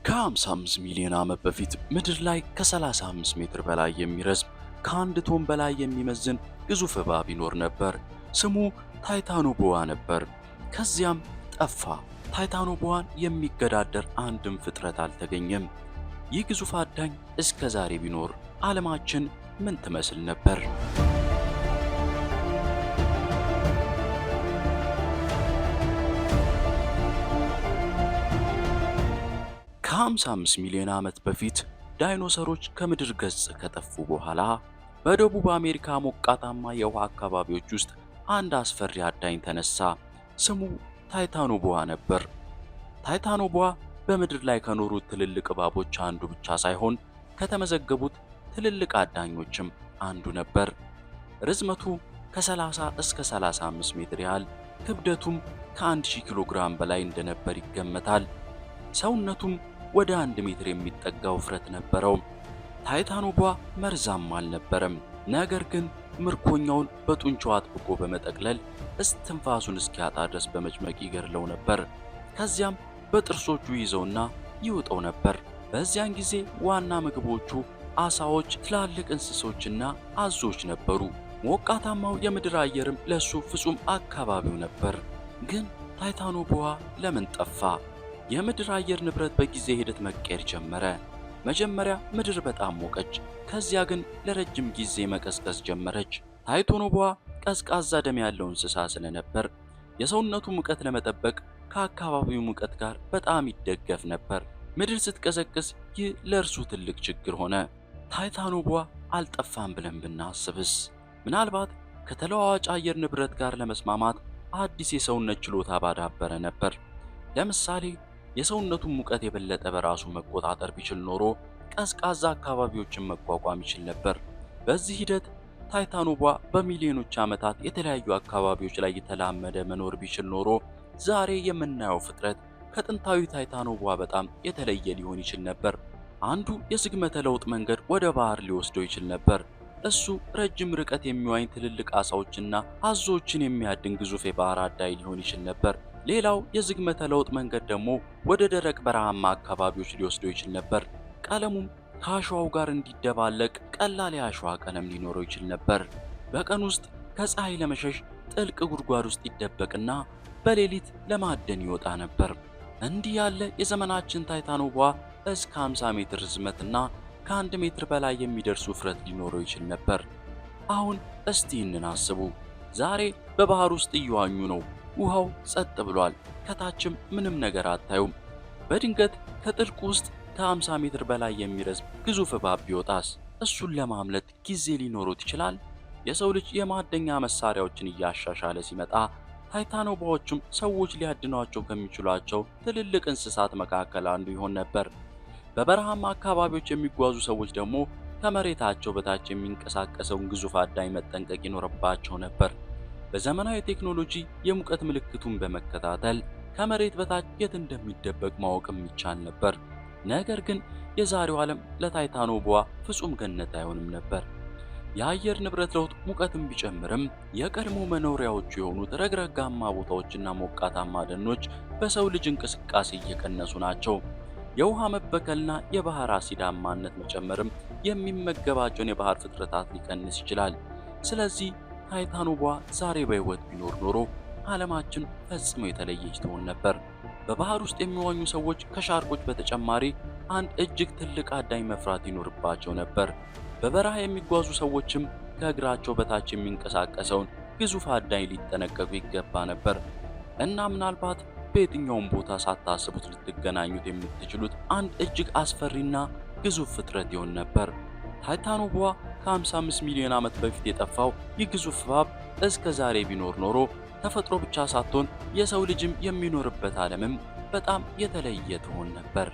ከ55 ሚሊዮን ዓመት በፊት ምድር ላይ ከ35 ሜትር በላይ የሚረዝም፣ ከአንድ ቶን በላይ የሚመዝን ግዙፍ እባብ ይኖር ነበር። ስሙ ታይታኖቦዋ ነበር። ከዚያም ጠፋ። ታይታኖቦዋን የሚገዳደር አንድም ፍጥረት አልተገኘም። ይህ ግዙፍ አዳኝ እስከ ዛሬ ቢኖር ዓለማችን ምን ትመስል ነበር? ከ55 ሚሊዮን ዓመት በፊት ዳይኖሰሮች ከምድር ገጽ ከጠፉ በኋላ በደቡብ አሜሪካ ሞቃታማ የውሃ አካባቢዎች ውስጥ አንድ አስፈሪ አዳኝ ተነሳ። ስሙ ታይታኖቦዋ ነበር። ታይታኖቦዋ በምድር ላይ ከኖሩት ትልልቅ እባቦች አንዱ ብቻ ሳይሆን ከተመዘገቡት ትልልቅ አዳኞችም አንዱ ነበር። ርዝመቱ ከ30 እስከ 35 ሜትር ያህል፣ ክብደቱም ከ1000 ኪሎ ግራም በላይ እንደነበር ይገመታል። ሰውነቱም ወደ 1 ሜትር የሚጠጋ ውፍረት ነበረው። ታይታኖቧ መርዛማ አልነበረም። ነገር ግን ምርኮኛውን በጡንቻው አጥብቆ በመጠቅለል እስትንፋሱን እስኪያጣ ድረስ በመጭመቅ ይገድለው ነበር። ከዚያም በጥርሶቹ ይዘውና ይውጠው ነበር። በዚያን ጊዜ ዋና ምግቦቹ አሳዎች፣ ትላልቅ እንስሶችና አዞች ነበሩ። ሞቃታማው የምድር አየርም ለሱ ፍጹም አካባቢው ነበር። ግን ታይታኖቦዋ ለምን ጠፋ? የምድር አየር ንብረት በጊዜ ሂደት መቀየር ጀመረ። መጀመሪያ ምድር በጣም ሞቀች። ከዚያ ግን ለረጅም ጊዜ መቀዝቀዝ ጀመረች። ታይታኖቦዋ ቀዝቃዛ ደም ያለው እንስሳ ስለነበር የሰውነቱ ሙቀት ለመጠበቅ ከአካባቢው ሙቀት ጋር በጣም ይደገፍ ነበር። ምድር ስትቀዘቅዝ ይህ ለእርሱ ትልቅ ችግር ሆነ። ታይታኖቦዋ አልጠፋም ብለን ብናስብስ? ምናልባት ከተለዋዋጭ አየር ንብረት ጋር ለመስማማት አዲስ የሰውነት ችሎታ ባዳበረ ነበር። ለምሳሌ የሰውነቱን ሙቀት የበለጠ በራሱ መቆጣጠር ቢችል ኖሮ ቀዝቃዛ አካባቢዎችን መቋቋም ይችል ነበር። በዚህ ሂደት ታይታኖቧ በሚሊዮኖች ዓመታት የተለያዩ አካባቢዎች ላይ የተላመደ መኖር ቢችል ኖሮ ዛሬ የምናየው ፍጥረት ከጥንታዊ ታይታኖቧ በጣም የተለየ ሊሆን ይችል ነበር። አንዱ የዝግመተ ለውጥ መንገድ ወደ ባህር ሊወስደው ይችል ነበር። እሱ ረጅም ርቀት የሚዋኝ፣ ትልልቅ ዓሳዎችና አዞዎችን የሚያድን ግዙፍ የባህር አዳኝ ሊሆን ይችል ነበር። ሌላው የዝግመተ ለውጥ መንገድ ደግሞ ወደ ደረቅ በረሃማ አካባቢዎች ሊወስደው ይችል ነበር። ቀለሙም ከአሸዋው ጋር እንዲደባለቅ ቀላል የአሸዋ ቀለም ሊኖረው ይችል ነበር። በቀን ውስጥ ከፀሐይ ለመሸሽ ጥልቅ ጉድጓድ ውስጥ ይደበቅና በሌሊት ለማደን ይወጣ ነበር። እንዲህ ያለ የዘመናችን ታይታኖቧ እስከ 50 ሜትር ርዝመትና ከ1 ሜትር በላይ የሚደርስ ውፍረት ሊኖረው ይችል ነበር። አሁን እስቲ ይህንን አስቡ። ዛሬ በባህር ውስጥ እየዋኙ ነው። ውሃው ጸጥ ብሏል። ከታችም ምንም ነገር አታዩም። በድንገት ከጥልቁ ውስጥ ከ50 ሜትር በላይ የሚረዝም ግዙፍ እባብ ቢወጣስ? እሱን ለማምለጥ ጊዜ ሊኖሩት ይችላል? የሰው ልጅ የማደኛ መሳሪያዎችን እያሻሻለ ሲመጣ ታይታኖቦዎችም ሰዎች ሊያድኗቸው ከሚችሏቸው ትልልቅ እንስሳት መካከል አንዱ ይሆን ነበር። በበረሃማ አካባቢዎች የሚጓዙ ሰዎች ደግሞ ከመሬታቸው በታች የሚንቀሳቀሰውን ግዙፍ አዳኝ መጠንቀቅ ይኖርባቸው ነበር። በዘመናዊ ቴክኖሎጂ የሙቀት ምልክቱን በመከታተል ከመሬት በታች የት እንደሚደበቅ ማወቅም ይቻል ነበር። ነገር ግን የዛሬው ዓለም ለታይታኖቦዋ ፍጹም ገነት አይሆንም ነበር። የአየር ንብረት ለውጥ ሙቀትን ቢጨምርም የቀድሞ መኖሪያዎቹ የሆኑት ረግረጋማ ቦታዎችና ሞቃታማ ደኖች በሰው ልጅ እንቅስቃሴ እየቀነሱ ናቸው። የውሃ መበከልና የባህር አሲዳማነት መጨመርም የሚመገባቸውን የባህር ፍጥረታት ሊቀንስ ይችላል። ስለዚህ ታይታኖቧ ዛሬ በሕይወት ቢኖር ኖሮ ዓለማችን ፈጽሞ የተለየች ትሆን ነበር። በባህር ውስጥ የሚዋኙ ሰዎች ከሻርኮች በተጨማሪ አንድ እጅግ ትልቅ አዳኝ መፍራት ይኖርባቸው ነበር። በበረሃ የሚጓዙ ሰዎችም ከእግራቸው በታች የሚንቀሳቀሰውን ግዙፍ አዳኝ ሊጠነቀቁ ይገባ ነበር። እና ምናልባት በየትኛውም ቦታ ሳታስቡት ልትገናኙት የምትችሉት አንድ እጅግ አስፈሪና ግዙፍ ፍጥረት ይሆን ነበር። ታይታኖቦዋ ከ55 ሚሊዮን ዓመት በፊት የጠፋው ይህ ግዙፍ እባብ እስከ ዛሬ ቢኖር ኖሮ ተፈጥሮ ብቻ ሳትሆን የሰው ልጅም የሚኖርበት ዓለምም በጣም የተለየ ትሆን ነበር።